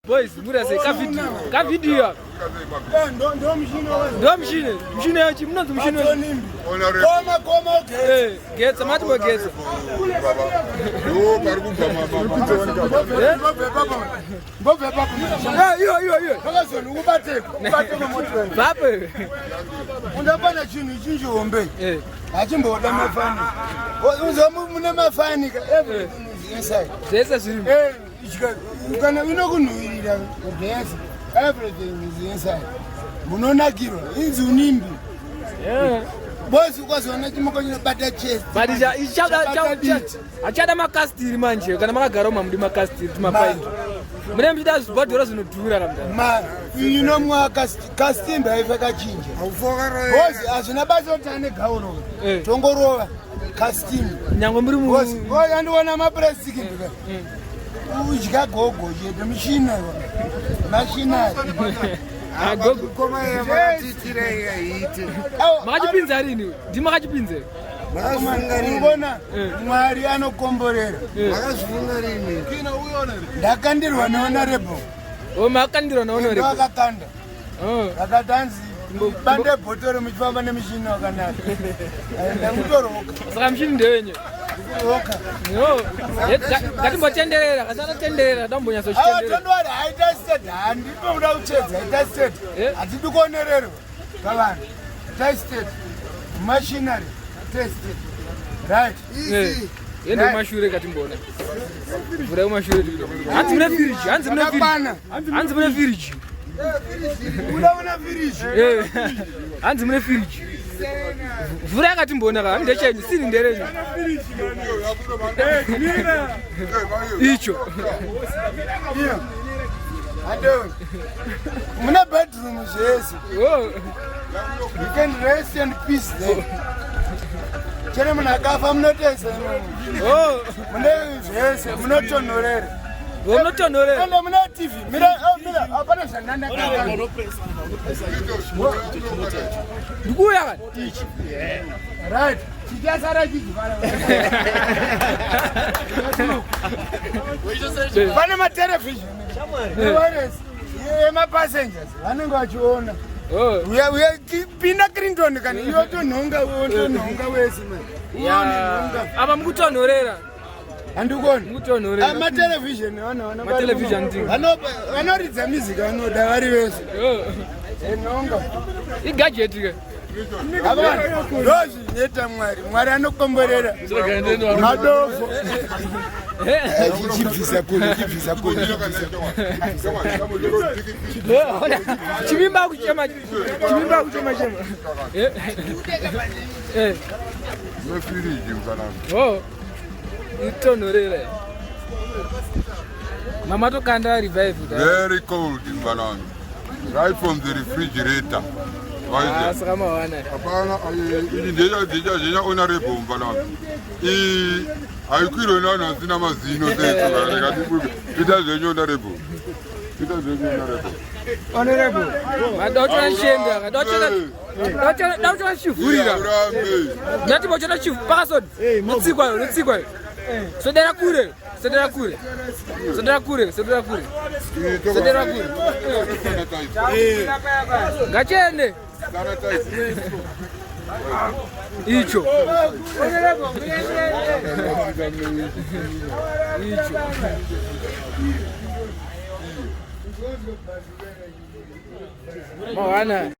Boys, mura sei ka video. Ka video. Ndo mushini. Ndo mushini. Mushini yachi munonzi mushini. Koma koma okay. Eh, getsa mati bo getsa. Yo pari kubva mama. Eh? Mbobve papo. Eh, iyo iyo iyo. Pakazoni ubate ubate moto. Papo. Undapana chinhu ichinji hombe. Eh. Hachimboda mafani. Unzo mune mafani ka everything is inside. Zvese zvirimo. Eh. Kana inokunhuwirira kugeza everything is inside. Munonakirwa inzi unimbi. Boys ukazoona chimoko chinobata chest. But hachada makastiri manje kana makagara umu hamudi makastiri tumapaindi. Mune muchida zvibhodhoro zvinodhura kamda. Ma inomwa kastimbi haife kachinja. Boys hazvina basa kuti ane gauro. Eh. Tongorova kastimbi. Nyangwe muri mu. Boys andiona mapurasitiki ndika. Udya gogo chete mushina mashinari. Makachipinza rini? Ndi makachipinza? Unoona Mwari anokomborera. Makazvifunga rini? Ndakandirwa nehonorable. Oh, makandirwa nehonorable. Ndakakanda. Akatanzi bande bhotoro muchifamba nemushini wakanaka. Ndakutoroka. Saka mushini ndewenyu? Roka. No. Ngatimbotenderera, kasanatenderera, dambonyatsochitenderera. Tondwara haita state, handipo kuda kuchedza, haita state. Hatidi kuonererwa pavanhu. Haita state. Machinery, haita state. Right. Easy. Ende kumashure katimboona. Vhurai kumashure. Hanzi mune firiji, hanzi mune firiji. Hanzi mune firiji. Udaona firiji. Hanzi mune firiji. Vhurai katimboona ka, ndechenyu, sini nderenyu. Icho. Mune bedroom zvese. Oh. You can rest and peace there. Chero munhu akafa munotesa imomo. Oh. Mune zvese munotonhorera. Munotonhorera. Ende mune TV. Mira, oh, mira, hapana zvandandakaka. Ndikuuya kani? Right. Chichasara chichivara. Pane matelevision. Wireless. Emapassengers vanenge vachiona. Oh. Uya uya pinda Clinton kani iwe tonhonga tonhonga wese man. Yeah. Apa mukutonhorera. Handikuoni. Mukutonhorera. Matelevision vanoona. Matelevision ndingo. Vanoridza music vanoda vari vese. Oh. Nhonga. Igadget ke. Ndozvinoita Mwari. Mwari anokomborera. Madofo. Chibvisa kure, chibvisa kure. Chimimba kuchema. Chimimba kuchema chema. Eh. Eh. Mefiriji mfanami. Oh. Itonhorera. Mama tokanda revive. Very cold mfanami. Right from the refrigerator. Ah, saka mawana. Hapana, ili ndeya ndeya ndeya honorable mfanami. I haikwirwe nevanhu vasina mazino sesu. Ita zvenyu honorable. Ita zvenyu honorable. Honorable. Madotora nshenda, dotora dotora chivhurira. Ndati bochona chivhurira. Notsikwa, notsikwa. Sodera kure, sodera kure. Sodera kure, sodera kure. Sodera kure. Ngachende. Icho. Icho. Mawana.